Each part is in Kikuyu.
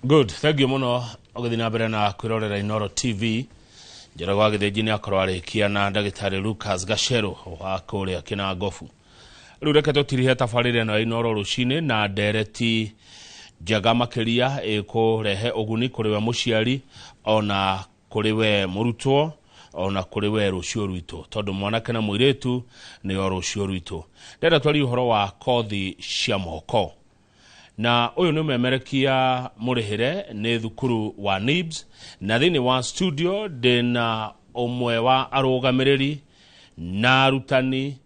Good, thank you muno ũgĩthiĩ na mbere na kwĩrorera Inooro TV. Njoroge wa Gĩthĩnji nĩ akorwo arĩkia na ndagĩtarĩ Lucas Gacheru wa kũrĩa Kĩnangobu. Rĩu reke tũtirihe tabarĩra ĩno ya Inooro rũcinĩ na ndereti njega makĩria ĩkũrehe ũguni kũrĩ we mũciari ona kũrĩ we mũrutwo ona kũrĩ we rũciũ rwitũ, tondũ mwanake na mũirĩtu nĩo rũciũ rwitũ. Ndĩrenda twarie ũhoro wa kothi cia moko, na ũyũ nĩ ũmemerekia mũrĩhĩre nĩ thukuru wa NIBS, na thĩinĩ wa studio ndĩna ũmwe wa arũgamĩrĩri na arutani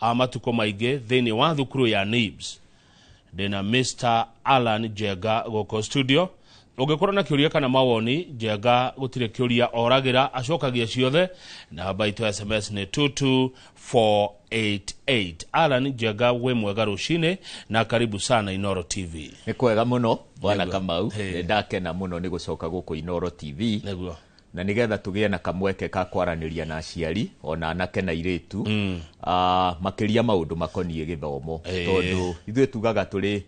a matukũ maingĩ thĩinĩ wa thukuru ya NIBS. Ndĩna Mr. Alan Njenga gũkũ studio. Ũngĩkorwo na kĩũria kana mawoni, Njenga gũtirĩ kĩũria oragĩra, acokagia ciothe. Namba itũ ya SMS nĩ 22488. Alan Njenga, wĩ mwega rũcinĩ na karibu sana Inooro TV. Nĩ kwega mũno, bwana Nĩguo. Kamau. Hey. Nĩ ndakena mũno nĩ gũcoka gũkũ Inooro TV na nĩgetha tũgĩe na kamweke ka kwaranĩria na aciari ona anake na airĩtu, makĩria maũndũ makoniĩ gĩthomo, tondũ ithuĩ tugaga tũrĩ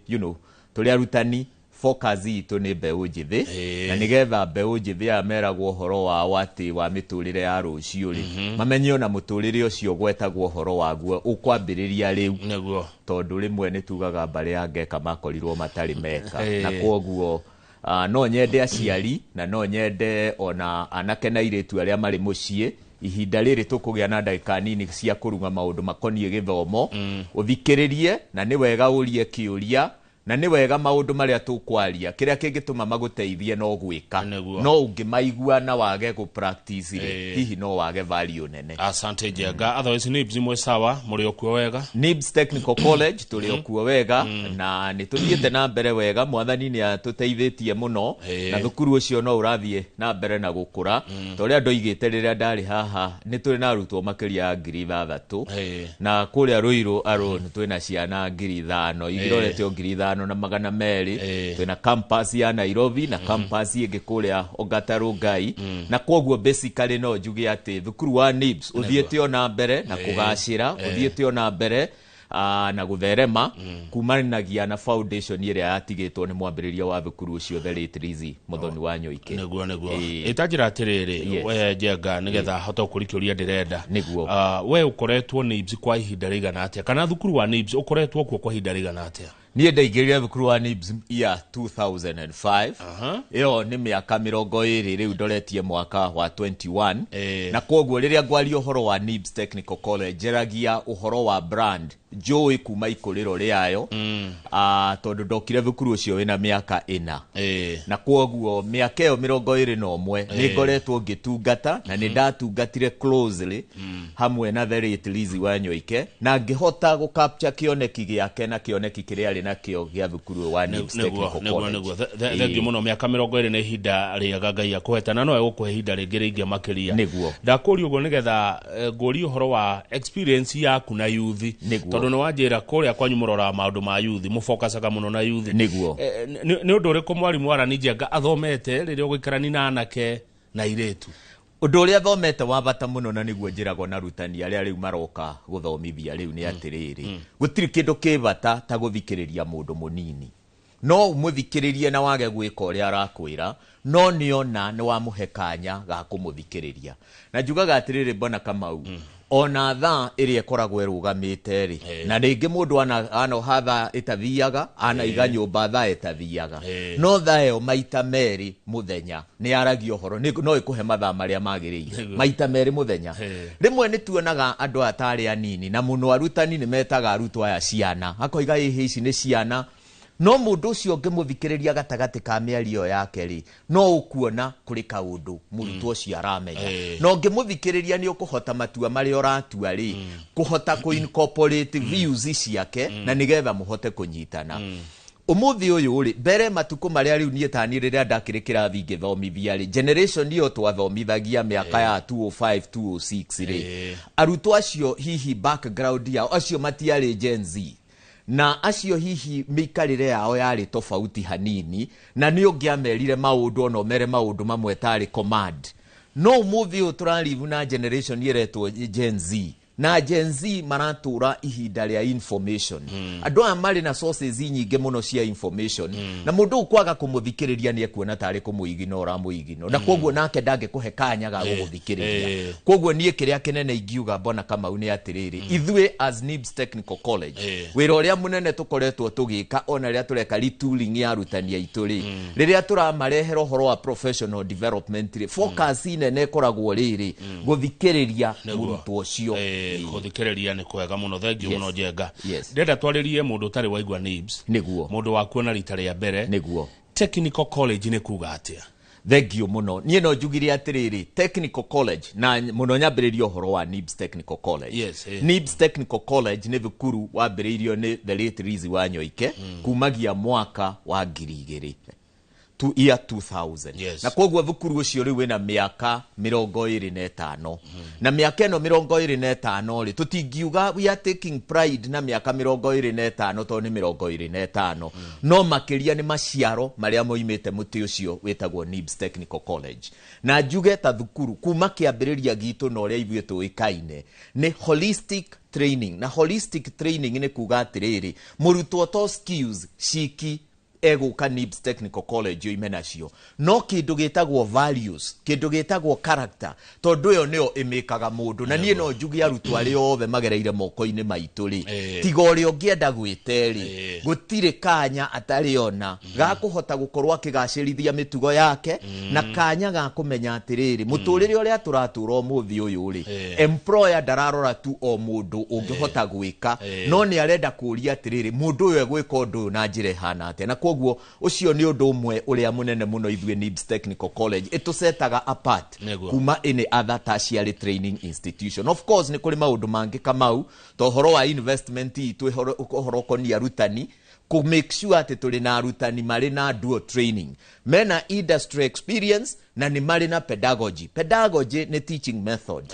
tũrĩ arutani, focus itũ nĩ mbeũ njĩthĩ, na nĩgetha mbeũ njĩthĩ aya meragwo ũhoro wao atĩ wa mĩtũrĩre ya rũciũ rĩ, mamenye ona mũtũrĩre ũcio gwetagwo ũhoro waguo ũkwambĩrĩria rĩu, tondũ rĩmwe nĩ tugaga mbarĩ ya ngeka makorirwo matarĩ meka. Na kwoguo no nyende aciari na no nyende ona anake na airĩtu arĩa marĩ mũciĩ, ihinda rĩrĩ tũkũgĩa na ndagĩka nini cia kũruga maũndũ makoniĩ gĩthomo, ũthikĩrĩrie, na nĩ wega ũrie kĩũria, na nĩ wega maũndũ marĩa tũkwaria kĩrĩa kĩngĩtũma magũteithie no gwĩka. No ũngĩmaigua na wage gũ practice rĩ, hihi no wage value nene. Asante, Njenga. Otherwise NIBS mwĩ sawa, mũrĩ okuo wega? NIBS Technical College tũrĩ okuo wega na nĩ tũthiĩte na mbere wega. Mwathani nĩ atũteithĩtie mũno na thukuru ũcio no ũrathiĩ na mbere na gũkũra. Ta ũrĩa ndoigĩte rĩrĩa ndarĩ haha, nĩ tũrĩ na arutwo makĩria ya 6,000, na kũrĩa Ruiru alone twĩna ciana 5,000, irorete o 5200. Twĩna campus ya Nairobi na campus ĩngĩ kũrĩa Ongata Rongai, na kwoguo basically no njuge atĩ thukuru wa NIBS ũthiĩte o na mbere na kũgacĩra, ũthiĩte o na mbere na gũtherema kumanagia na foundation ĩrĩa yatigĩtwo nĩ mwambĩrĩria wa thukuru ũcio, the late Lizzie Muthoni wa Nyoike. Nĩguo. Ĩtanjĩra atĩrĩrĩ, we Njenga, nĩgetha hote gũkũria kĩũria ndĩrenda. Nĩguo. We ũkoretwo NIBS kwa ihinda rĩigana atĩa, kana thukuru wa NIBS ũkoretwo kuo kwa ihinda rĩigana atĩa? Niĩ ndaingĩrire thukuru wa NIBS year 2005. Ĩyo nĩ mĩaka 20 rĩu ndoretie mwaka wa 21. Na kwoguo rĩrĩa ngwaria ũhoro wa NIBS Technical College, njaragia ũhoro wa brand njũĩ kuma ikũrĩro rĩayo, tondũ ndokire thukuru ũcio wĩna mĩaka 4. Na kwoguo mĩaka ĩyo 21 nĩ ngoretwo ngĩtungata, na nĩ ndatungatire closely hamwe na the late Lizzie Wanyoike, na ngĩhota gũ capture kĩoneki gĩake na kĩoneki kĩrĩa arĩ nakĩo gĩa thukuru ũyũ wa NIBS Technical College. Nĩguo. Thengiũ mũno. Mĩaka 20 nĩ ihinda rĩega Ngai akũhete, na no egũkũhe ihinda rĩngĩ rĩingĩ makĩria. Ndakũria ũguo nĩgetha ngũrie ũhoro wa experience yaku na youth, tondũ nĩ wanjĩra kũrĩa kwanyu mũroraga maũndũ ma youth, mũfokacaga mũno na youth. Nĩ ũndũ ũrĩkũ mwarimũ Alan Njenga athomete rĩrĩa ũgũikarani na anake na airĩtu? Ũndũ ũrĩa thomete wa bata mũno, na nĩguo njĩragwo na arutani arĩa rĩu maroka gũthomithia rĩu, nĩ atĩrĩrĩ, gũtirĩ kĩndũ kĩ bata ta gũthikĩrĩria mũndũ mũnini. No ũmũthikĩrĩrie na wage gwĩka ũrĩa arakwĩra, no nĩona nĩ wamũhe kanya ga kũmũthikĩrĩria. Na njugaga atĩrĩrĩ, Bwana Kamau, ona thaa ĩrĩa ĩkoragwo ĩrũgamĩte rĩ, na rĩngĩ mũndũ anoha thaa ĩtathiaga, anaiga nyũmba thaa ĩtathiaga, no thaa ĩyo maita merĩ mũthenya nĩ yaragia ũhoro, no ĩkũhe mathaa marĩa magĩrĩire maita merĩ mũthenya. Rĩmwe nĩ tuonaga andũ aya tarĩ anini, na mũno arutani nĩ metaga arutwo aya ciana, akoiga ĩhĩ ici nĩ ciana. No mũndũ ũcio ũngĩmũthikĩrĩria gatagatĩ ka mĩario ĩyo yake rĩ, no ũkuona kũrĩ kaũndũ mũrutwo ũcio aramenya, na ũngĩmũthikĩrĩria nĩ ũkũhota matua marĩa ũratua rĩ, kũhota kũ incorporate views ciake na nĩgetha mũhote kũnyitana. Ũmũthĩ ũyũ rĩ, mbere matukũ marĩa rĩu niĩ tani rĩrĩa ndakĩrĩ kĩrathi ngĩthomithia rĩ, generation ĩyo twathomithagia mĩaka ya 205 206 rĩ, arutwo acio hihi background yao, acio matiarĩ Gen Z, na acio hihi mĩikarĩre yao yarĩ tofauti hanini, na nĩ ũngĩamerire maũndũ ona ũmere maũndũ mamwe tarĩ command. No ũmũthĩ ũyũ tũrarivu na generation ĩretwo Gen Z. Na Gen Z maratũra ihinda rĩa information. Andũ aya marĩ na sources nyingĩ mũno cia information, na mũndũ ũkwaga kũmũthikĩrĩria nĩ ekuona tarĩ kũmũigino ũramũigino, na koguo nake ndangĩkũhe kanya ga gũgũthikĩrĩria. Koguo niĩ kĩrĩa kĩnene ingiuga, Mbona Kamau, nĩ atĩrĩrĩ, ithuĩ as NIBS Technical College, wĩra ũrĩa mũnene tũkoretwo tũgĩka, ona rĩrĩa tũreka retooling ya arutani aitũ rĩ, rĩrĩa tũramarehera ũhoro wa professional development rĩ, focus nene ĩkoragwo rĩrĩ gũthikĩrĩria mũrutwo ũcio. Gũthikĩrĩria nĩ kwega mũno, thengiũ mũno, Njenga. Ndĩrenda twarĩrie mũndũ ũtarĩ waigua NIBS, mũndũ wakuona rita rĩa mbere. Technical college nĩ kuga atĩa? Thengio mũno. Niĩ no njugire atĩrĩrĩ, technical college, na mũno nyambĩrĩrie ũhoro wa NIBS Technical College. NIBS Technical College nĩ thukuru wambĩrĩirio nĩ the late Lizi Wanyoike kumagia mwaka wa 2000 to year 2000. Na koguo thukuru ũcio rĩu wĩna mĩaka 25, na mĩaka ĩno 25 rĩ, tũtingiuga we are taking pride na mĩaka 25, tondũ nĩ 25, no makĩria nĩ maciaro marĩa moimĩte mũtĩ ũcio wĩtagwo NIBS Technical College. Na njuge ta thukuru kuma kĩambĩrĩria gitũ na ũrĩa ithuĩ tũĩkaine nĩ holistic training. Na holistic training nĩ kuga atĩrĩrĩ, mũrutwo to skills ciki egũka NIBS Technical College oime nacio, no kĩndũ gĩtagwo values, kĩndũ gĩtagwo character, tondũ ĩyo nĩyo ĩmĩkaga mũndũ. Na niĩ no njuge arutwo arĩa othe magereire moko-inĩ maitũ rĩ, tiga ũrĩa ũngĩenda gwĩte rĩ, gũtirĩ kanya atarĩ ona ga kũhota gũkorwo akĩgacĩrithia mĩtugo yake, na kanya ga kũmenya atĩrĩrĩ, mũtũrĩre ũrĩa tũratũra ũmũthĩ ũyũ rĩ, employer ndararora tu o mũndũ ũngĩhota gwĩka, no nĩ arenda kũũria atĩrĩrĩ, mũndũ ũyũ egwĩka ũndũ ũyũ na njĩra ĩhana atĩa? Na koguo ũcio nĩ ũndũ ũmwe ũrĩa mũnene mũno ithuĩ NIBS Technical College ĩtũsetaga apart kuma any other tertiary training institution. Of course nĩ kũrĩ maũndũ mangĩ, Kamau, ta ũhoro wa investment itũ, ũhoro ũkoniĩ arutani, kũ make sure atĩ tũrĩ na arutani marĩ na dual training, mena industry experience na nĩ marĩ na pedagogy. Pedagogy nĩ teaching method.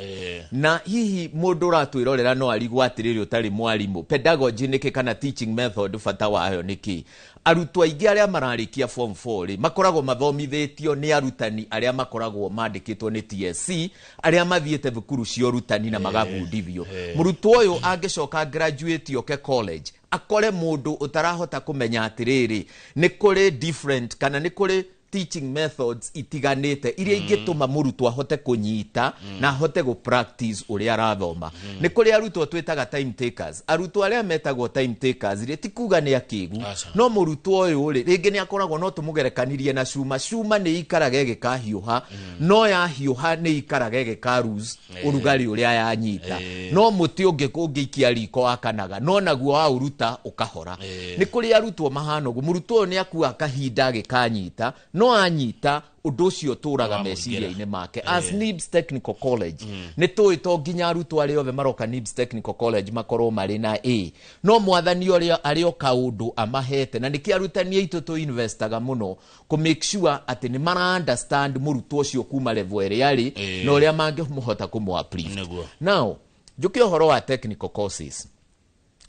Na hihi mũndũ ũratwĩrorera no arigwo atĩrĩrĩ, ũtarĩ mwarimũ, pedagogy nĩkĩ kana teaching method bata wayo nĩkĩ? Arutwo aingĩ arĩa mararĩkia form 4 rĩ, makoragwo mathomithĩtio nĩ arutani arĩa makoragwo mandĩkĩtwo nĩ TSC, arĩa mathiĩte thukuru cia ũrutani na magabundithio. Mũrutwo ũyũ angĩcoka graduate oke college akore mũndũ ũtarahota kũmenya atĩrĩrĩ, nĩ kũrĩ different kana nĩ kũrĩ teaching methods itiganĩte iria ingĩtũma mũrutwo ahote kũnyita na ahote gũ practice ũrĩa arathoma. Nĩ kũrĩ arutwo twĩtaga time takers. Arutwo arĩa metagwo time takers rĩ, ti kuga nĩ akĩgu. Aca. No mũrutwo ũyũ rĩ, rĩngĩ nĩ akoragwo, no tũmũgerekanirie na cuma. Cuma nĩ ikaraga ĩgĩkahiũha, no yahiũha nĩ ikaraga ĩgĩka lose ũrugarĩ ũrĩa yanyita. No mũtĩ ũngĩ ũngĩikia riko wakanaga, no naguo waũruta ũkahora. Nĩ kũrĩ arutwo mahana ũguo. Mũrutwo ũyũ nĩ akua kahinda agĩkanyita, no anyita ũndũ ũcio ũtũraga Wamũingĩra. meciria-inĩ make. As NIBS Technical College nĩ tũĩ to nginya arutwo arĩa othe maroka NIBS Technical College makorwo marĩ na A, no mwathani ũrĩa arĩ o kaũndũ amahete, na nĩkĩo arutani aitũ tũ investaga mũno kũ make sure atĩ nĩ mara understand mũrutwo ũcio kuma level ĩrĩa arĩ na ũrĩa mangĩmũhota kũmũ uplift. Now njũke ũhoro wa technical courses.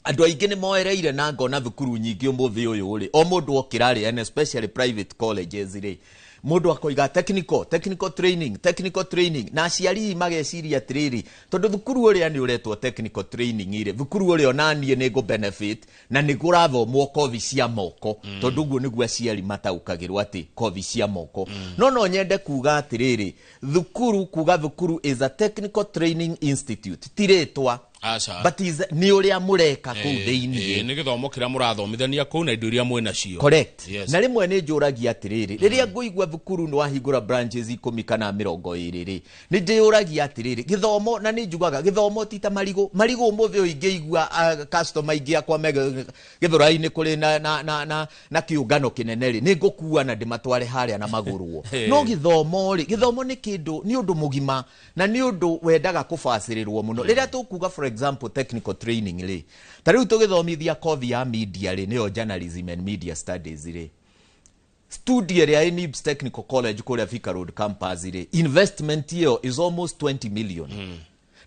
Andũ aingĩ nĩ moereire na ngona thukuru nyingĩ ũmũthĩ ũyũ rĩ, o mũndũ okĩra rĩ, and especially private colleges rĩ, mũndũ akoiga technical, technical training, technical training, na aciari mageciria atĩrĩrĩ, tondũ thukuru ũrĩa nĩ ũretwo technical training rĩ, thukuru ũrĩa onaniĩ nĩ ngũ benefit na nĩ kũrathomwo kothi cia moko, tondũ ũguo nĩguo aciari mataũkagĩrwo atĩ kothi cia moko. No nyende kuga atĩrĩrĩ, thukuru kuga thukuru is a technical training institute ti rĩtwa, Aca. but is nĩ ũrĩa mũreka kũu thĩiniĩ. Nĩ gĩthomo kĩrĩa mũrathomithania kũu na indo iria mwĩ nacio. Correct. Na rĩmwe nĩ njũragia atĩrĩrĩ, rĩrĩa ngũigua thukuru nĩ wahingũra branches 10 kana 20 rĩ, nĩ ndĩyũragia atĩrĩrĩ, gĩthomo, na nĩ njugaga gĩthomo ti ta marigũ. Marigũ ũmũthĩ ũyũ ingĩigua customer aingĩ akwa me Gĩthũrai-inĩ kũrĩ na kĩũngano kĩnene rĩ, nĩ ngũkua na ndĩmatware harĩa na magũrwo. No gĩthomo rĩ, gĩthomo nĩ kĩndũ, nĩ ũndũ mũgima na nĩ ũndũ wendaga kũbacĩrĩrwo mũno. Rĩrĩa tũkuga for example technical training rĩ, ta rĩu tũgĩthomithia kothi ya media rĩ, nĩyo journalism and media studies rĩ, studio ĩrĩa ĩ NIBS Technical College kũrĩa Thika Road campus rĩ, investment ĩyo is almost 20 million.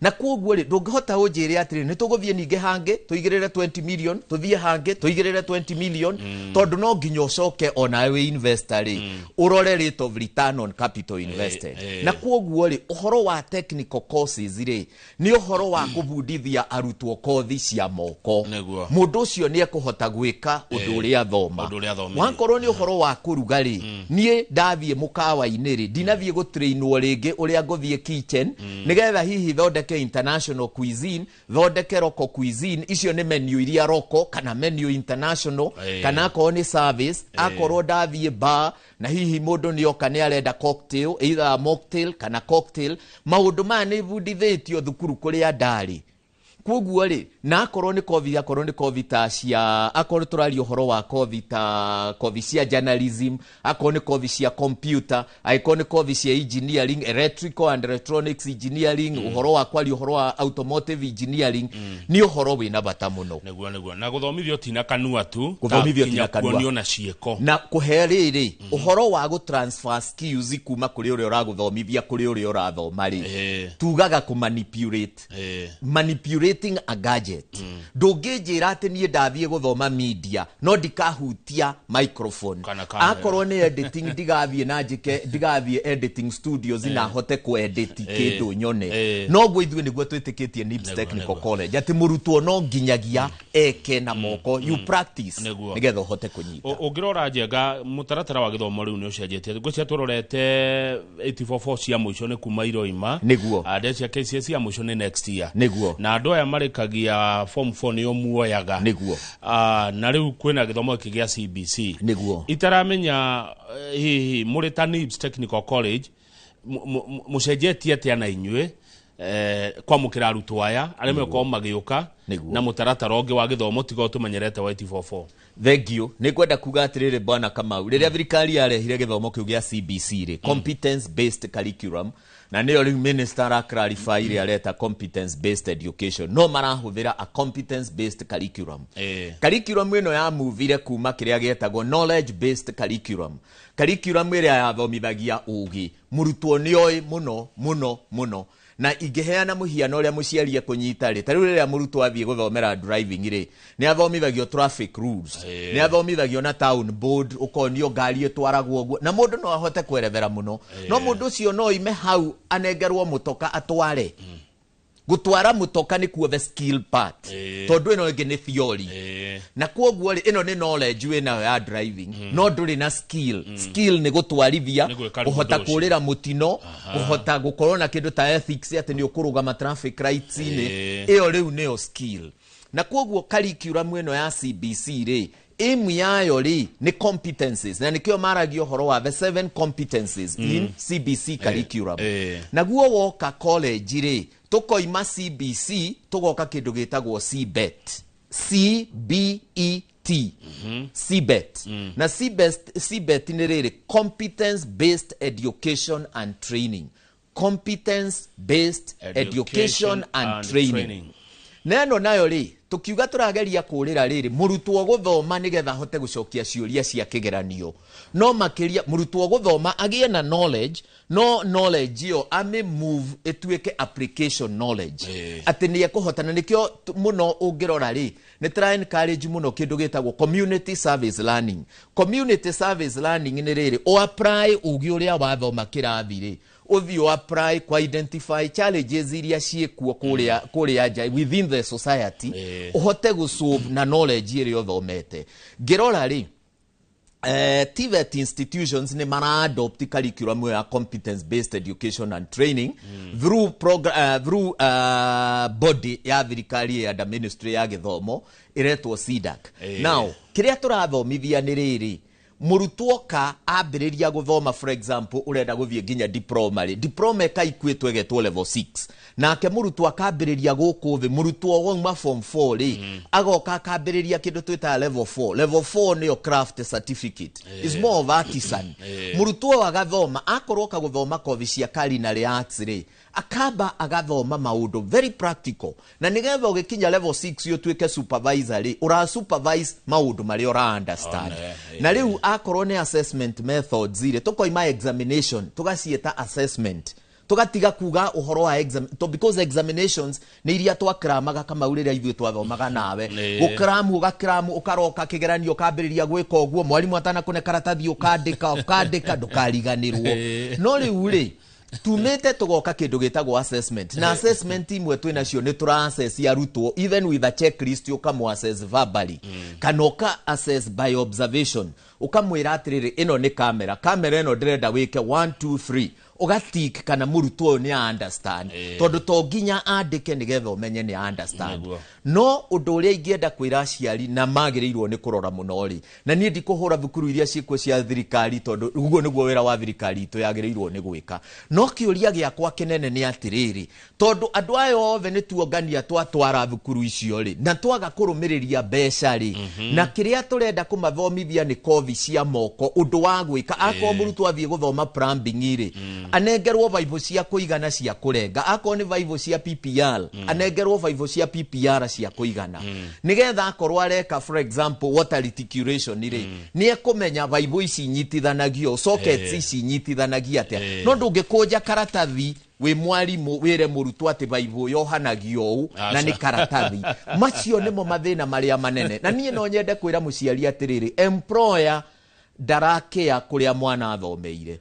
Na koguo rĩ, ndũngĩhota ũnjĩre atĩrĩ nĩ tũgũthiĩ ningĩ hangĩ tũigĩrĩre 20 million, tũthiĩ hangĩ tũigĩrĩre 20 million, tondũ no nginya ũcoke onawe wĩ investor rĩ, ũrore rate of return on capital invested. Na koguo rĩ, ũhoro wa technical courses rĩ, nĩ ũhoro wa kũbundithia arutwo kothi cia moko. Nĩguo. Mũndũ ũcio nĩ ekũhota gwĩka ũndũ ũrĩa athoma. Ũndũ ũrĩa athomire. Wakorwo nĩ ũhoro wa kũruga rĩ, niĩ ndathiĩ mũkawa-inĩ rĩ, ndinathiĩ gũtrainwo rĩngĩ ũrĩa ngũthiĩ kitchen nĩgetha hihi thondeke international cuisine, thondeke local cuisine. Icio nĩ menu iria local kana menu international, kana akorwo nĩ service, akorwo ndathiĩ bar na hihi mũndũ nĩ oka nĩ arenda cocktail, either mocktail kana cocktail, maũndũ maya nĩ bundithĩtio thukuru kũrĩa ndarĩ. Koguo rĩ, na akorwo nĩ kothi, akorwo nĩ kothi ta cia, akorwo tũraria ũhoro wa kothi ta kothi cia journalism, akorwo nĩ kothi cia computer, angĩkorwo nĩ kothi cia engineering, electrical and electronics engineering, ũhoro wa kwaria ũhoro wa automotive engineering, nĩ ũhoro wĩna bata mũno. Nĩguo na gũthomithio ti na kanua tu. Gũthomithio ti nginya na kanua. Kuonio na ciĩko. Na kũhe rĩrĩ ũhoro wa gũ transfer skills kuma kũrĩ ũrĩa ũragũthomithia kũrĩ ũrĩa ũrathoma rĩ, tugaga kũ manipulate, manipulating a gadget. Ndũngĩnjĩra atĩ niĩ ndathiĩ gũthoma media no ndikahutia microphone. Kana camera. Akorwo nĩ editing, ndigathiĩ na njĩke, ndigathiĩ editing studios na hote kũ-edit kĩndũ nyone. Noguo ithuĩ nĩguo twĩtĩkĩtie NIBS Technical College, atĩ mũrutwo no nginyagia eke na moko, you practice, nĩgetha ũhote kũnyita. Ũngĩrora Njenga, mũtaratara wa gĩthomo rĩu nĩ ũcenjetie. Ngwĩciria tũrorete 844 cia mũico nĩ kuma iroima. Nĩguo. Cia KCSE ya mũico nĩ next year. Nĩguo. Na andũ aya marĩkagia form 4 nĩo muoyaga. Nĩguo. Na rĩu kwĩna gĩthomo gĩkĩ gĩa CBC. Nĩguo. Itaramenya hihi mũrĩ ta NIBS Technical College mũcenjetie atĩa na inyuĩ kwamũkĩra arutwo aya arĩa megũkorwo magĩũka na mũtaratara ũngĩ wa gĩthomo tiga ũtũmenyerete wa 844? Thank you. Nĩ ngwenda kuga atĩrĩrĩ, bwana Kamau, rĩrĩa thirikari yarehire gĩthomo kĩu gĩa CBC rĩ, competence based curriculum, na nĩyo rĩu minister ara clarify ĩrĩa areta competence based education, no marahũthĩra a competence based curriculum. Curriculum ĩno yamuvire kuma kĩrĩa gĩetagwo knowledge based curriculum, curriculum ĩrĩa yathomithagia ũgĩ, mũrutwo nĩoĩ mũno mũno mũno. Na ingĩheana mũhiano ũrĩa mũciari ekũnyita rĩ, ta rĩu rĩrĩa mũrutwo athiĩ gũthomera driving rĩ, nĩ athomithagio traffic rules, nĩ athomithagio na town board, ũkonio ngari ĩtwaragwo ũguo, na mũndũ no ahote kwerethera mũno, no mũndũ ũcio no ime hau anengerwo mũtoka atware. Gũtwara mũtoka nĩkuo the skill part, tondũ ĩno ĩngĩ nĩ theory. Na kwoguo rĩ, ĩno nĩ knowledge wĩnayo ya driving, no ndũrĩ na skill. Skill nĩ gũtwarithia, Nĩ gwĩka rĩu kũhota ũndũ ũcio. kũrĩra mũtino, kũhota gũkorwo na kĩndũ ta ethics, atĩ nĩ ũkũrũgama traffic lights-inĩ. Ĩyo rĩu nĩyo skill. Na kwoguo curriculum ĩno ya CBC rĩ, aim yayo rĩ nĩ competencies, na nĩkĩo maragia ũhoro wa the seven competencies in CBC curriculum. Naguo woka college rĩ, tũkoima CBC tũgoka kĩndũ gĩtagwo CBET, CBET, CBET. Na CBET, CBET nĩ rĩrĩ, competence based education and training, competence based education and training. Training. Na ĩno nayo rĩ, tũkiuga tũrageria kũrĩra rĩrĩ, mũrutwo gũthoma nĩgetha ahote gũcokia ciũria cia kĩgeranio, no makĩria mũrutwo gũthoma agĩe na knowledge, no knowledge ĩyo ame move ĩtuĩke application knowledge, atĩ nĩ ekũhota. Na nĩkĩo mũno ũngĩrora rĩ, nĩ tũra encourage mũno kĩndũ gĩtagwo community service learning. Community service learning nĩ rĩrĩ, ũ apply ũgĩ ũrĩa wathoma kĩrathi rĩ, ũthiĩ ũ apply kwa identify challenges iria ciĩkuo kũrĩa nja within the society, ũhote gũsolve na knowledge ĩrĩa ũthomete. Ngĩrora rĩ, TVET institutions nĩ mara-adopt curriculum ya competence based education and training through body ya thirikari ya under ministry ya gĩthomo ĩretwo CDAC. Now kĩrĩa tũrathomithia nĩ rĩrĩ, mũrutwo ka ambĩrĩria gũthoma, for example, ũrenda gũthiĩ nginya diploma rĩ, diploma ĩkaikwĩtwo ĩgetwo level 6, nake mũrutwo akambĩrĩria gũkũ thĩ. Mũrutwo wauma form 4 rĩ, agoka akambĩrĩria kĩndũ twĩtaga level 4. Level 4 nĩyo craft certificate, is more of artisan. Mũrutwo ũyũ agathoma, akorwo ka gũthoma kothi cia culinary arts rĩ, akamba agathoma maũndũ very practical, na nĩgetha ũgĩkinya level 6 ũtuĩke supervisor rĩ, ũra supervise maũndũ marĩa ũra understand. One, Na rĩu akorwo nĩ assessment methods rĩ, tũkoima examination tũgaciĩta assessment. Tũgatiga kuga ũhoro wa exam to, because examinations nĩ iria twakramaga Kamau rĩrĩa ithuĩ twathomaga nawe. Gũkramu, ũgakramu, ũkaroka kĩgeranio, ũkambĩrĩria gwĩka ũguo, mwarimũ atanakũne karatathi ũkandĩka, ũkandĩka ndũkariganĩrwo. No rĩu rĩ, tumĩte tũgoka kĩndũ gĩtagwo assessment, na assessment imwe twĩ nacio nĩ tũra assess arutwo even with a checklist, ũkamũ assess verbally kana ũka assess by observation, ũkamwĩra atĩrĩrĩ, ĩno nĩ kamera, kamera ĩno ndĩrenda wĩke 1 2 3, ũgatik kana mũrutwo ũyũ nĩ understand, tondũ to nginya andĩke nĩgetha ũmenye nĩ understand. No ũndũ ũrĩa ingĩenda kwĩra aciari na magĩrĩirwo nĩ kũrora mũno rĩ, na niĩ ndikũhũra thukuru iria ciĩkuo cia thirikari, tondũ ũguo nĩguo wĩra wa thirikari itũ yagĩrĩirwo nĩ gwĩka, no kĩũria gĩakwa kĩnene nĩ atĩrĩrĩ, tondũ andũ aya othe nĩ tuongania twatwara thukuru icio rĩ, na twaga kũrũmĩrĩria mbeca rĩ, na kĩrĩa tũrenda kũmathomithia nĩ kothi cia moko, ũndũ wa gwĩka, akorwo mũrutwo athiĩ gũthoma plumbing rĩ, anengerwo baibũ cia kũigana cia kũrenga, akorwo nĩ baibũ cia PPR, anengerwo baibũ cia PPR cia kũigana, nĩgetha akorwo areka, for example, water reticulation rĩ, nĩ ekũmenya baibũ ici nyitithanagio, sockets ici nyitithanagia atĩa. No ndũngĩkũnja karatathi wĩ mwarimũ wĩre mũrutwo atĩ baibũ yohanagio ũũ na nĩ karatathi. Macio nĩmo mathĩna marĩa manene, na niĩ no nyende kwĩra mũciari atĩrĩrĩ, employer ndarakĩa kũrĩa mwana athomeire,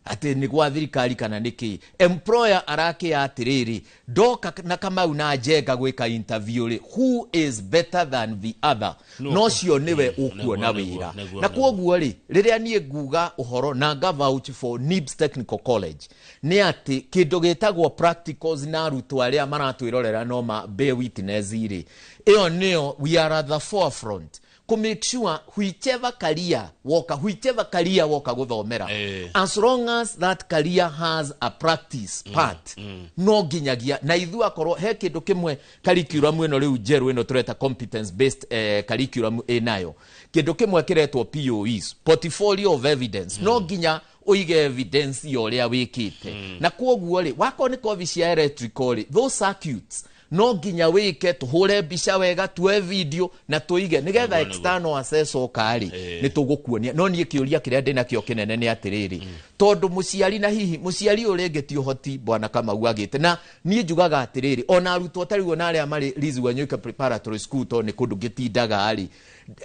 atĩ nĩ gwa thirikari kana nĩ kĩ. Employer arakĩa atĩrĩrĩ, ndoka na Kamau na Njenga gwĩka interview rĩ, who is better than the other? No cio nĩwe ũkuona wĩra. Na kwoguo rĩ, rĩrĩa niĩ nguga ũhoro na nga vouch for NIBS Technical College, nĩ atĩ kĩndũ gĩtagwo practicals, na arutwo arĩa maratwĩrorera no ma bear witness rĩ, ĩyo nĩyo we are at the forefront ku make sure whichever career woka, whichever career woka guthomera, as long as that career has a practice part, no nginyagia na ithuĩ akorwo he kĩndũ kĩmwe curriculum ĩno rĩu njerũ ĩno tũreta competence based curriculum, ĩnayo kĩndũ kĩmwe kĩretwo POEs, portfolio of evidence. No nginya ũige evidence ya ũrĩa wĩkĩte. Na kwoguo rĩ, wakorwo nĩ kothi cia electrical rĩ, those circuits no nginya wĩke, tũhũre mbica wega, tuoe video na tũige, nĩgetha external assessor oka rĩ, nĩ tũgũkuonia. No niĩ kĩũria kĩrĩa ndĩnakĩo kĩnene nĩ atĩrĩrĩ, tondũ mũciari, na hihi mũciari ũyũ rĩngĩ ti ũhoti bwana Kamau agĩte, na niĩ njugaga atĩrĩrĩ, ona arutwo ta rĩu, ona arĩa marĩ Liz Wanyuika Preparatory School, tondũ nĩ kũndũ ngĩtindaga rĩ,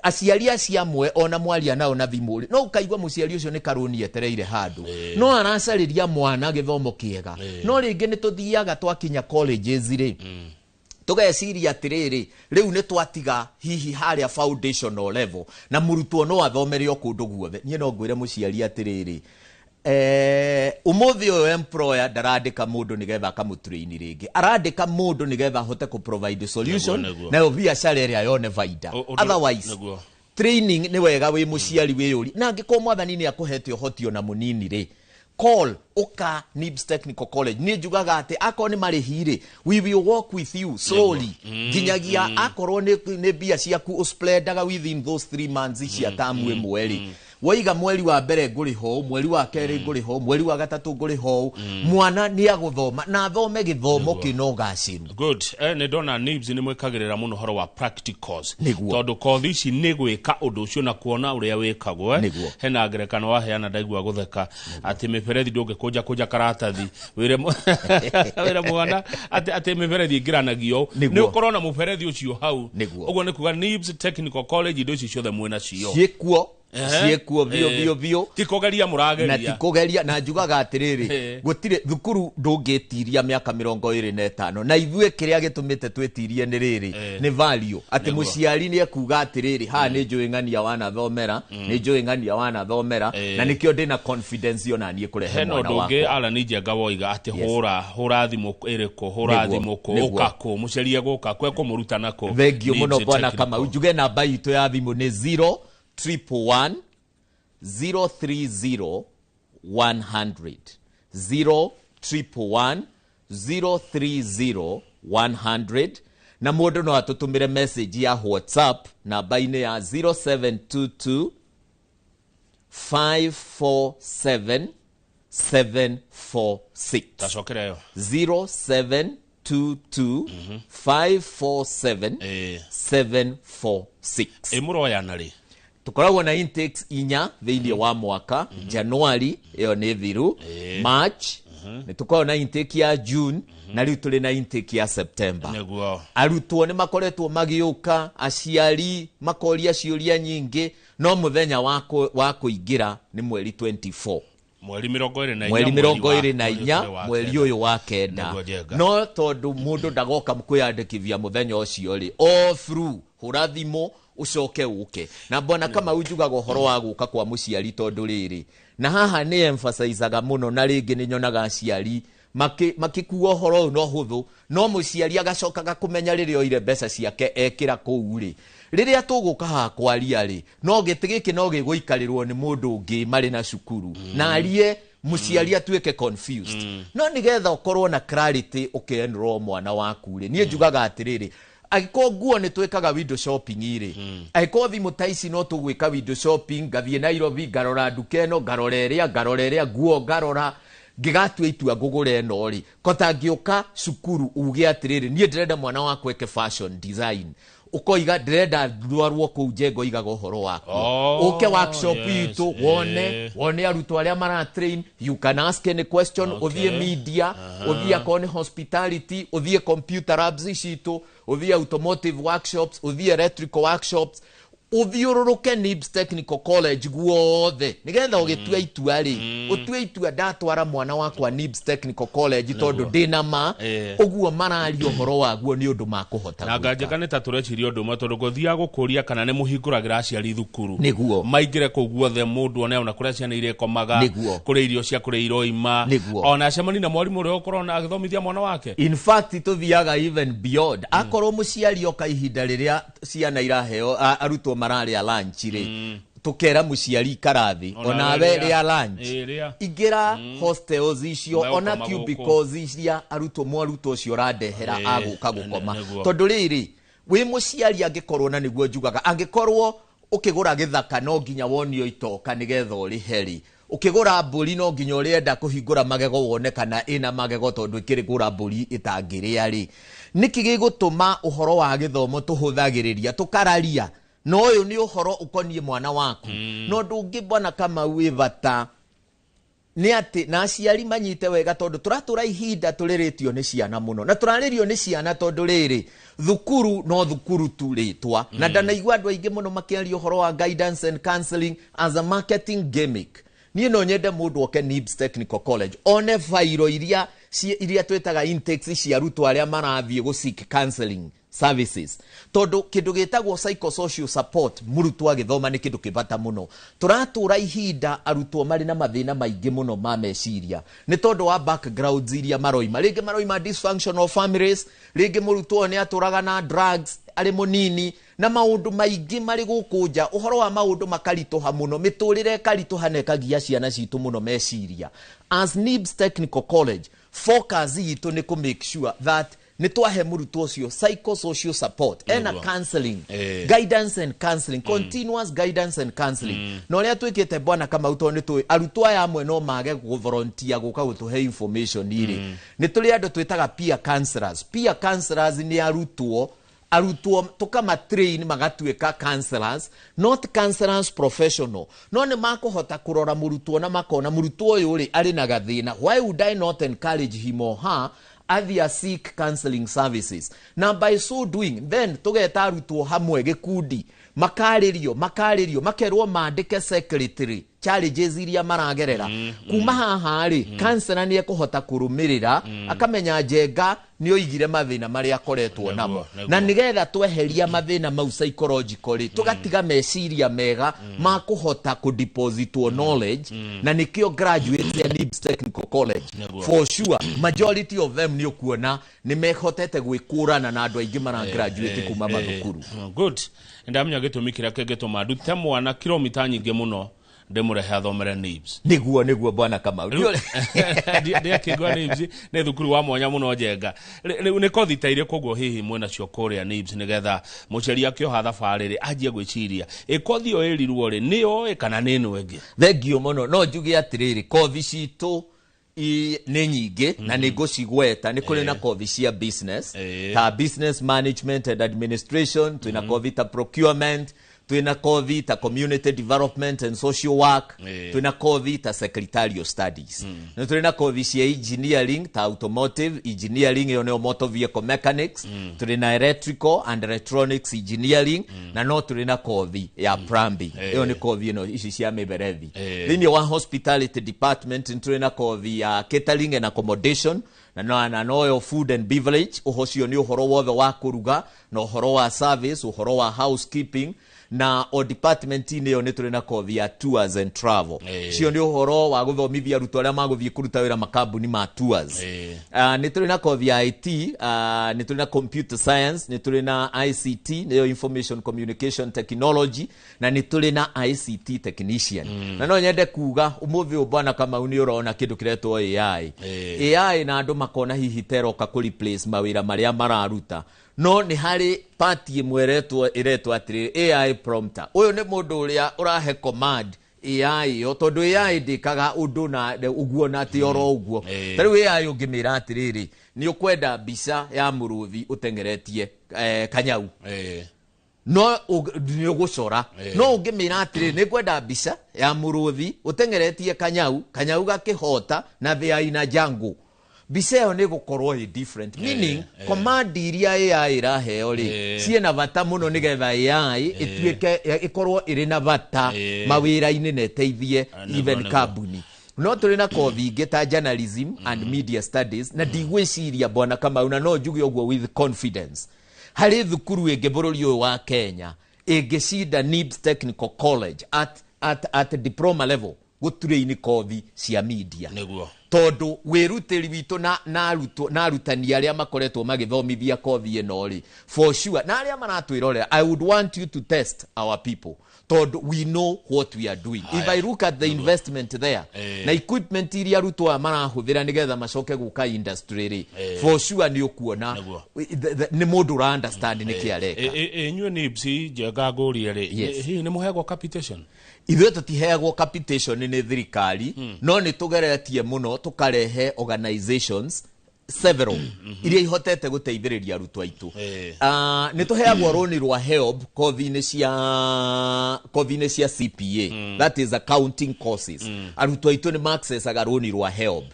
aciari acio amwe ona mwaria nao na thimũ rĩ, no ũkaigua mũciari ũcio nĩ karũni etereire handũ, no aracarĩria mwana gĩthomo kĩega. No rĩngĩ nĩ tũthiaga twakinya colleges rĩ, tũgeciria atĩrĩrĩ, rĩu nĩ twatiga hihi harĩa foundational level, na mũrutwo no athomere o kũndũ guothe. Niĩ no ngwĩre mũciari atĩrĩrĩ, ũmũthĩ ũyũ employer ndarandĩka mũndũ nĩgetha akamũtrain rĩngĩ, arandĩka mũndũ nĩgetha ahote kũ provide solution, nayo biacara ĩrĩa yone baida. Otherwise, training nĩ wega wĩ mũciari wĩyũri, na angĩkorwo mwathani nĩ akũhete ũhoti ona mũnini rĩ, call ũka NIBS Technical College. Niĩ njugaga atĩ akorwo nĩ marĩhi rĩ, we will walk with you slowly nginyagia akorwo nĩ mbia ciaku ũspreadaga within those 3 months cia tamu ĩmwe rĩ, waiga mweri wa mbere ngũrĩha ũũ, mweri wa kerĩ ngũrĩha ũũ, mweri wa gatatũ ngũrĩha ũũ, mwana nĩ agũthoma na athome gĩthomo kĩna ũgacĩru. Good. Nĩ ndona NIBS nĩ mwĩkagĩrĩra mũno ũhoro wa practicals, tondũ kothi ici nĩ gwĩka ũndũ ũcio na kuona ũrĩa wĩkagwo. Hena ngerekano waheana ndaigua gũtheka, atĩ mĩberethi ndũngĩkũnja kũnja karatathi wĩre mwana atĩ mĩberethi ĩngĩranagio. Nĩ ũkorwo na mũberethi ũcio hau. Ũguo nĩ kuga NIBS Technical College indo ici ciothe mwĩna cio. Ciĩkuo. Ciĩkuo biũ biũ biũ. Ti kũgeria Na mũrageria. Ti kũgeria, na njugaga atĩrĩrĩ, gũtirĩ thukuru ndũngĩtiria mĩaka 25, na ithuĩ kĩrĩa gĩtũmĩte twĩtirie nĩ rĩrĩ, nĩ value atĩ mũciari nĩ ekuga atĩrĩrĩ, haha nĩ njũĩ ng'ania wanathomera, nĩ njũĩ ng'ania wanathomera, na nĩkĩo ndĩna confidence ona niĩ kũrehe Hena mwana ũndũ ũngĩ wakwa. Alan Njenga woiga atĩ hũra hũra thimũ ĩrĩkũ, hũra thimũ kũ, ũka kũ, mũcerie gũka kũ, ekũmũruta nako? Thengio mũno NIBS bwana Technical. Kamau. Njuge namba itũ ya thimũ nĩ 0 111 030 100, 0 111 030 100, na mũndũ no atũtũmĩre message ya WhatsApp namba-inĩ ya 0722 547 746. Tacokera ĩyo. 0722 547 746. Ĩ mũroyana rĩ? Tũkoragwo na intakes inya thĩinĩ wa mwaka. January ĩyo nĩ thiru, March nĩ tũkoragwo na intake ya June, na rĩu tũrĩ na intake ya September. Arutwo nĩ makoretwo magĩũka, aciari makoria ciũria nyingĩ, no mũthenya wa kũingĩra nĩ mweri 24. Mweri 24. Mweri 24, mweri ũyũ wa kenda. Nĩguo, Njenga. No tondũ mũndũ ndagoka kwĩyandĩkithia mũthenya ũcio rĩ, all through hũra thimũ ũcoke ũke. Na Bwana Kamau, njugaga ũhoro wa gũka kwa mũciari tondũ rĩrĩ na haha nĩ emphasizaga mũno, na rĩngĩ nĩ nyonaga aciari makĩkua ũhoro ũyũ no hũthũ, no mũciari agacokaga kũmenya rĩrĩa oire mbeca ciake ekĩra kũu rĩ, rĩrĩa tũgũka haha kwaria rĩ, no gĩtĩ gĩkĩ no gĩgũikarĩrwo nĩ mũndũ ũngĩ marĩ na cukuru na arie mũciari atuĩke confused. No nĩgetha ũkorwo na clarity ũkĩ-enroll mwana waku rĩ, niĩ njugaga atĩrĩrĩ, angĩkorwo nguo nĩ twĩkaga window shopping rĩ, angĩkorwo thimũ ta ici no tũgwĩka window shopping, ngathiĩ Nairobi, ngarora nduka ĩno, ngarora ĩrĩa, ngarora ĩrĩa, nguo ngarora, ngĩgatua itua ngũgũra ĩno rĩ, kota ngĩũka cukuru uge atĩrĩrĩ, niĩ ndĩrenda mwana wakwa eke fashion design, ũkoiga ndĩrenda ndwarwo kũu Njenga oigaga ũhoro waku. Ũke workshop itũ wone arutwo arĩa mara train, you can ask any question. Ũthiĩ media, ũthiĩ akorwo nĩ hospitality, ũthiĩ computer labs citũ, ũthiĩ automotive workshops, ũthiĩ electrical workshops, ũthiũrũrũke NIBS Technical College guothe, nĩgetha ũgĩtua itua rĩ, ũtue itua ndatwara mwana wakwa NIBS Technical College tondũ ndĩna ma ũguo mararia ũhoro waguo nĩ ũndũ makũhota Na gwĩka. Nganjega nĩ ta tũreciria ũndũ ũmwe, tondũ gũthiaga gũkũria kana nĩ mũhingũragĩra aciari thukuru maingĩre kũu guothe, mũndũ ona kũrĩa ciana irĩkomaga, kũrĩa irio cia kũrĩa iroima, ona acemani na mwarimũ ũrĩa ũkorwo na agĩthomithia mwana wake. In fact, tũthiaga even beyond. Akorwo mũciari oka ihinda rĩrĩa ciana iraheo, arutwo mararĩa lunch rĩ, tũkera mũciari ikara thĩ onawe rĩa lunch. Rĩa. Ingĩra hostels icio, Megũkoma ona gũkũ. cubicles iria arutwo, mwarutwo ũcio ũrandehera agũka gũkoma. Tondũ rĩrĩ, wĩ mũciari angĩkorwo, na nĩguo njugaga, angĩkorwo ũkĩgũra gĩthaka no nginya wonio itoka nĩgetha ũrĩhe rĩ, ũkĩgũra mbũri no nginya ũrĩenda kũhingũra magego wone kana ĩna magego, tondũ ĩkĩrĩgũra mbũri ĩtangĩrĩa rĩ, nĩkĩ gĩgũtũma ũhoro wa gĩthomo tũhũthagĩrĩria tũkararia? Na ũyũ nĩ ũhoro ũkoniĩ mwana waku. Na ũndũ ũngĩ, Bwana Kamau, wĩ bata nĩ atĩ na aciari manyite wega, tondũ tũratũra ihinda tũrĩrĩtio nĩ ciana mũno, na tũrarĩrio nĩ ciana tondũ rĩrĩ, thukuru no thukuru tu rĩtwa, na ndanaigua andũ aingĩ mũno makĩaria ũhoro wa guidance and counseling as a marketing gimmick. Niĩ no nyende mũndũ oke NIBS Technical College one bairo iria twĩtaga intakes cia arutwo arĩa marathiĩ gũ seek counseling services, tondũ kĩndũ gĩtagwo psychosocial support mũrutwo agĩthoma nĩ kĩndũ kĩbata mũno. Tũratũra ihinda arutwo marĩ na mathĩna maingĩ mũno ma meciria nĩ tondũ wa backgrounds iria maroima. Rĩngĩ maroima dysfunctional families, rĩngĩ mũrutwo ũyũ nĩ atũraga na drugs arĩ mũnini, na maũndũ maingĩ marĩ gũkũ nja, ũhoro wa maũndũ makaritũha mũno, mĩtũrĩre ĩkaritũha na ĩkagia ciana citũ mũno meciria. As NIBS Technical College, focus itũ nĩ kũ make sure that nĩ twahe mũrutwo ũcio psychosocial support ena counseling, guidance and counseling, continuous guidance and counseling. Na ũrĩa twĩkĩte, Bwana Kamau, tondũ nĩ tũĩ arutwo aya amwe no mage gũ-volunteer gũka gũtũhe information rĩ, nĩ tũrĩ andũ twĩtaga peer counselors. Peer counselors nĩ arutwo tukama train magatuĩka counselors, not counselors professional, no nĩ makũhota kũrora mũrutwo na makona mũrutwo ũyũ rĩ arĩ na gathĩna, why would I not encourage him or her athiĩ seek counseling services? Na by so doing, then tũgeta arutwo hamwe gĩkundi, makarĩrio, makerwo mandĩke secretary challenges iria maragerera. Kuma haha rĩ, counselor nĩ ekũhota kũrũmĩrĩra, akamenya Njenga nĩ oigire mathĩna marĩa akoretwo namo, na nĩgetha tweheria mathĩna mau psychological rĩ, tũgatiga meciria mega ma kũhota kũdepositwo knowledge. Na nĩkĩo graduates ya NIBS Technical College, for sure majority of them nĩ ũkuona nĩ mehotete gwĩkũrana na andũ aingĩ mara graduate kuma mathukuru. Good. Ndamenya gĩtũmi kĩrĩa kĩngĩtũma ndute mwana kilomita nyingĩ mũno ndĩmũrehe athomere NIBS. Nĩguo, Bwana Kamau. Ndiakĩigua NIBS nĩ thukuru wa mwanya mũno, Njenga. Rĩu nĩ kothi ta irĩkũ ũguo hihi mwĩnacio kũrĩa NIBS, nĩgetha mũciari akĩoha thabarĩ rĩ anjie gwĩciria ĩ kothi ĩyo ĩrirwo rĩ nĩyo ĩ kana nĩ ĩno ĩngĩ? Thengio mũno. No njuge atĩrĩrĩ, kothi citũ nĩ nyingĩ na nĩ ngũcigweta. Nĩ kũrĩ na kothi cia business, ta business management and administration, twĩna kothi ta procurement, Twĩna kothi ta community development and social work. Twĩna kothi ta secretarial studies. Nĩ tũrĩ na kothi cia engineering ta automotive engineering, ĩyo nĩyo motor vehicle mechanics. Tũrĩ na electrical and electronics engineering, na no tũrĩ na kothi ya plumbing, ĩyo nĩ kothi ĩno ici cia mĩberethi. Thĩinĩ wa hospitality department nĩ tũrĩ na kothi ya catering and accommodation, na noyo food and beverage. Ũcio nĩ ũhoro wothe wa kũruga na ũhoro wa service, ũhoro wa housekeeping. Na o department-inĩ ĩyo nĩ tũrĩ na kothi ya tours and travel. Cio nĩ ũhoro wa gũthomithia arutwo arĩa magũthiĩ kũruta wĩra makambuni ma tours. Nĩ tũrĩ na kothi ya IT, nĩ tũrĩ na computer science, nĩ tũrĩ na ICT, nĩyo information communication technology, na nĩ tũrĩ na ICT technician. Na no nyende kuga ũmũthĩ ũyũ, bwana Kamau, nĩ ũrona kĩndũ kĩretwo AI. AI, na andũ makona hihi teroka kũ replace mawĩra marĩa mararuta, no nĩ harĩ party ĩmwe ĩretwo atĩrĩrĩ AI prompter. Ũyũ nĩ mũndũ ũrĩa ũrahe command AI ĩyo, tondũ AI ndĩkaga ũndũ na ũguo na atĩ oro ũguo. Ta rĩu AI ũngĩmĩra atĩrĩrĩ, nĩ ũkwenda mbica ya mũrũthi ũteng'eretie kanyau, no nĩ ũgũcora. No ũngĩmĩra atĩrĩrĩ, nĩ ngwenda mbica ya mũrũthi ũteng'eretie kanyau, kanyau gakĩhota na they are in a jungle, mbica ĩyo nĩ ĩgũkorwo ĩ different, meaning command iria AI ĩraheo rĩ, ciĩna bata mũno nĩgetha AI ĩtuĩke ĩkorwo ĩrĩ na bata mawĩra-inĩ na ĩteithie even kambuni. No tũrĩ na kothi ingĩ ta journalism and media studies, na ndigwĩciria, bwana Kamau, na no njuge ũguo with confidence, harĩ thukuru ĩngĩ bũrũri ũyũ wa Kenya ĩngĩcinda NIBS Technical College at diploma level gũturĩini kothi cia media, tondũ wĩrutĩri witũ na arutwo na arutani arĩa makoretwo magĩthomithia kothi ĩno rĩ, for sure, na arĩa maratwĩrorera, I would want you to test our people, tondũ we know what we are doing. If I look at the investment there na equipment iria arutwo aya marahũthĩra nĩgetha macoke gũka industry rĩ, for sure nĩ ũkuona nĩ mũndũ ũra understand nĩkĩ areka. Inyuĩ NIBS, Njenga, ngũrie rĩ, hihi nĩ mũheagwo capitation? Ithuĩ tũtiheagwo capitation nĩ thirikari, no nĩ tũgeretie mũno tũkarehe organizations several iria ihotete gũteithĩrĩria arutwo aitũ. Nĩ tũheagwo rũni rwa HELB kothi-inĩ cia CPA, that is accounting courses. Arutwo aitũ nĩ maaccessaga rũni rwa HELB.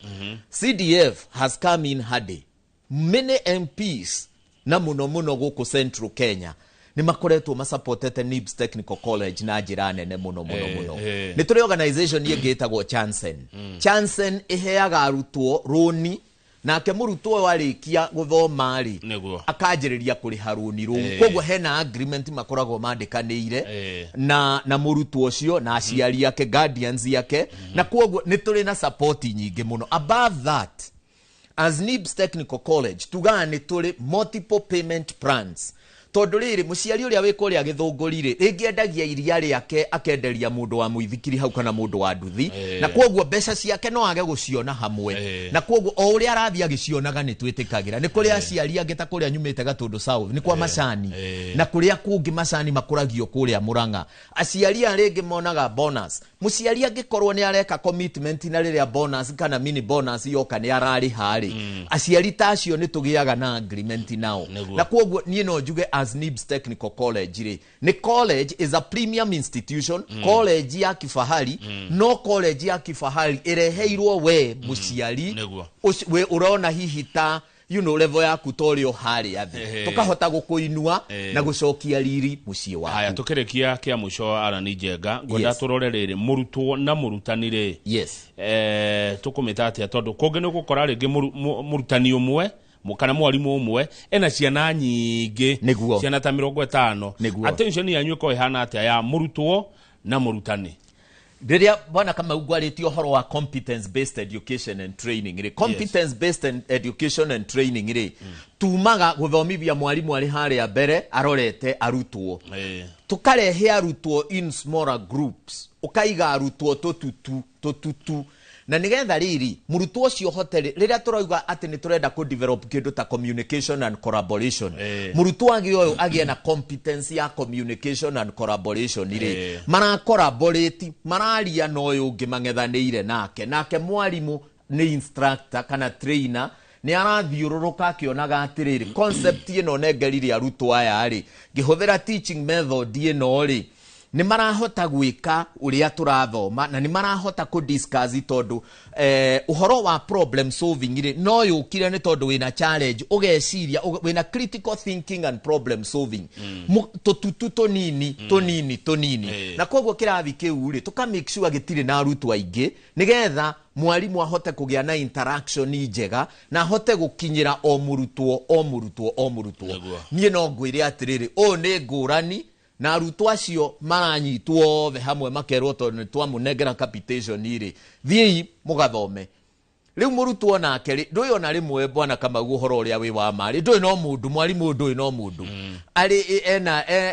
CDF has come in handy. Many MPs, na mũno mũno gũkũ Central Kenya, nĩ makoretwo masupportete NIBS Technical College na njĩra nene mũno mũno mũno. Nĩ tũrĩ organization ĩngĩ ĩtagwo Chansen. Chansen ĩheaga arutwo rũni, nake mũrutwo ũyũ arĩkia gũthoma rĩ, akanjĩrĩria kũrĩha rũni rũu. Koguo hena agreement makoragwo mandĩkanĩire na mũrutwo ũcio na aciari ake, guardians ake, na koguo nĩ tũrĩ na support nyingĩ mũno. Above that, as NIBS Technical College, tugaga nĩ tũrĩ multiple payment plans, tondũ rĩrĩ, mũciari ũrĩa wĩ kũrĩa Gĩthũngũri rĩ, rĩngĩ endagia iria rĩake, akenderia mũndũ wa mũithikiri hau kana mũndũ wa nduthi, na koguo mbeca ciake no age gũciona hamwe, na koguo o ũrĩa arathiĩ agĩcionaga nĩ twĩtĩkagĩra. Nĩ kũrĩ aciari angĩ ta kũrĩa nyumĩte Gatũndũ South, nĩ kwa macani, na kũrĩa kũngĩ macani makũragio kũrĩa Mũrang'a, aciari aya rĩngĩ monaga bonus. Mũciari angĩkorwo nĩ areka commitment, na rĩrĩa bonus kana mini bonus yoka nĩ ararĩha rĩ, aciari ta acio nĩ tũgĩaga na agreement nao. Na koguo niĩ no njuge as NIBS Technical College rĩ, nĩ college is a premium institution, college ya kifahari, no college ya kifahari ĩreheirwo we mũciari we ũrona hihi ta level yaku ta ũrĩa harĩa thĩ, tũkahota gũkũinua na gũcokia riri mũciĩ waku. Haya, tũkĩrĩkia kĩa mũico, Arani Njenga, ngwenda tũrore rĩrĩ, mũrutwo na mũrutani rĩ, tũkũmĩta atĩa? Tondũ kũngĩ nĩ ũgũkora rĩngĩ mũrutani ũmwe kana mwarimũ ũmwe ena ciana nyingĩ, ciana ta 50. Attention yanyu ĩkorwo ĩhana atĩa ya mũrutwo na mũrutani? Rĩrĩa, bwana Kamau, ngwarĩtie ũhoro wa competence based education and training rĩ, competence based education and training rĩ, tumaga gũthomithia mwarimũ arĩ harĩa mbere arorete arutwo, tukarehe arutwo in smaller groups, ũkaiga arutwo tũtutu tũtutu, na nigetha rĩrĩ mũrutwo ũcio hote rĩrĩa tũrauga atĩ nĩ tũrenda kũ develop kĩndũ ta communication and collaboration, mũrutwo agĩe ũyũ agĩe na competence ya communication and collaboration rĩ, maracollaborate, mararia na ũyũ ũngĩ mang'ethanĩire nake, nake mwarimũ nĩ instructor kana trainer nĩ arathiũrũrũka akĩonaga atĩrĩrĩ, concept ĩno nengerire arutwo aya rĩ, ngĩhũthĩra teaching method ĩno rĩ. Nĩ marahota gwĩka ũrĩa tũrathoma na nĩ marahota kũ discuss tondũ ũhoro wa problem solving rĩ, no yũkire nĩ tondũ wĩna challenge, ũgeciria wĩna critical thinking and problem solving. Tũtutu tũnini tũnini tũnini. Na koguo kĩrathi kĩu rĩ, tũka make sure gĩtirĩ na arutwo aingĩ, nĩgetha mwarimũ ahote kũgĩa na interaction njega na ahote gũkinyĩra o mũrutwo, o mũrutwo, o mũrutwo. Niĩ no ngwĩre atĩrĩrĩ, ũũ nĩ ngũrani na arutwo acio maranyitwo othe hamwe, makerwo tondũ nĩ twamũnengera capitation rĩ, thiĩi mũgathome. Rĩu mũrutwo nake rĩ, ndũĩ ona rĩmwe, bwana Kamau, ũhoro ũrĩa wĩ wa marĩ, ndũĩ no mũndũ, mwarimũ ndũĩ no mũndũ arĩ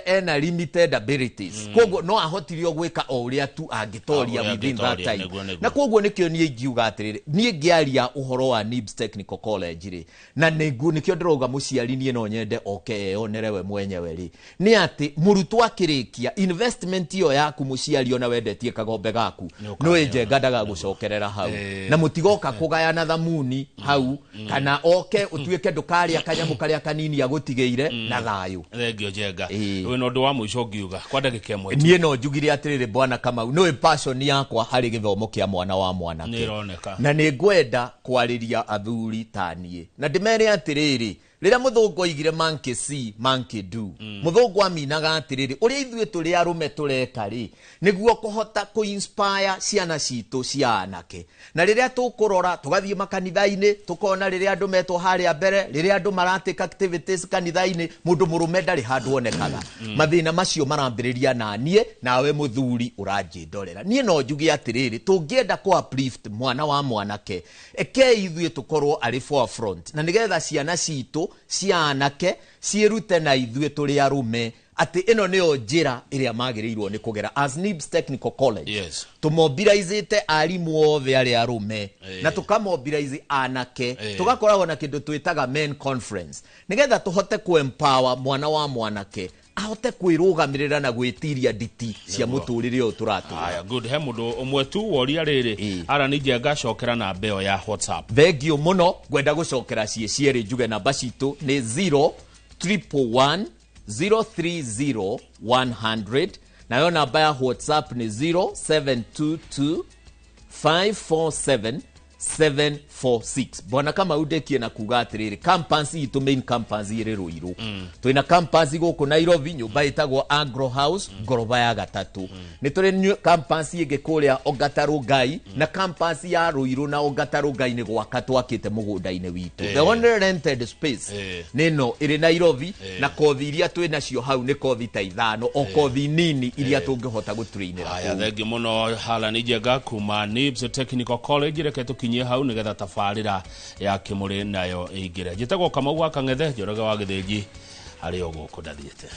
ena limited abilities, koguo no ahotire o gwĩka o ũrĩa tu angĩtoria ũrĩa within that angĩtoria, time. Nĩguo. Na koguo nĩkĩo niĩ ingiuga atĩrĩrĩ, niĩ ngĩaria ũhoro wa NIBS Technical College rĩ, na nĩguo nĩkĩo ndĩrauga mũciari niĩ no nyende oke eyonere we mwenyewe rĩ, nĩ atĩ mũrutwo akĩrĩkia investment ĩyo yaku mũciari, ona wendetie kagombe gaku, Nĩ nĩ Njenga ndagagũcokerera hau na mũtigoka kũgayana thamuni hau, kana oke ũtuĩke ndũkarĩa kanyamũ karĩa kanini agũtigĩire na thayũ. Thengio, Njenga. Ĩĩ. Wĩna ũndũ wa mũico ũngiuga kwa ndagĩka 1 tu? Niĩ no njugire atĩrĩrĩ, bwana Kamau, nĩũĩ passion yakwa harĩ gĩthomo kĩa mwana wa mwanake. Nĩ ĩroneka. Na nĩ ngwenda kwarĩria athuri ta niĩ na ndĩmere atĩrĩrĩ, rĩrĩa mũthũngũ oigire "monkey see, monkey do", mũthũngũ aminaga atĩrĩrĩ, ũrĩa ithuĩ tũrĩ arũme tũreka rĩ, nĩguo kũhota kũ-inspire ciana citũ cia anake. Na rĩrĩa tũkũrora, tũgathiĩ makanitha-inĩ, tũkona rĩrĩa andũ metwo harĩa mbere, rĩrĩa andũ maratĩka activities kanitha-inĩ, mũndũ mũrũme ndarĩ handũ onekaga. Mathĩna macio marambĩrĩria na niĩ nawe mũthuri ũranjĩndorera. Niĩ no njuge atĩrĩrĩ, tũngĩenda kũ uplift mwana wa mwanake, ekei ithuĩ tũkorwo arĩ forefront, na nĩgetha ciana citũ cia anake ciĩrute na ithuĩ tũrĩ arũme atĩ ĩno nĩyo njĩra ĩrĩa magĩrĩirwo nĩ kũgera. As NIBS Technical College, tũmobilizĩte arimũ othe arĩa arũme na tũkamobilize anake, tũgakoragwo na kĩndũ twĩtaga men conference, nĩgetha tũhote kũ-empower mwana wa mwanake ahote kwĩrũgamĩrĩra na gwĩtiria nditi cia mũtũrĩre ũyũ tũratũra. Aya, good. He mũndũ ũmwe tu woria rĩrĩ. Ara nĩ Njenga, cokera namba ĩyo ya WhatsApp. Thengio mũno. Ngwenda gũcokera ciĩ cierĩ, njuge namba citũ nĩ 0 111 030 100, nayo namba ya WhatsApp nĩ 0722 547 746. Bwana Kamau, ndekie na kuga atĩrĩrĩ, campus itũ, main campus, ĩrĩ Rũirũ. Twĩna campus gũkũ Nairobi, nyũmba ĩtagwo Agro House, ngoroba ya gatatũ. Nĩ tũrĩ campus ĩngĩ kũrĩa Ongata Rongai, na campus ya Rũirũ na Ongata Rongai nĩ gwaka twakĩte mũgũnda-inĩ witũ. The only rented space nĩ ĩno ĩrĩ Nairobi, na kothi iria twĩ nacio hau nĩ kothi ta 5, o kothi nini iria tũngĩhota gũtrainĩra Haya, kũu. Thengi mũno, Harani Njenga kuma NIBS Technical College. Reke tũkinyie hau nĩgetha tabarĩra ya kĩmũrĩ nayo ĩingĩre. Njĩtagwo Kamau wa Kang'ethe Njoroge wa Gĩthĩnji, harĩ o gũkũ ndathiĩte.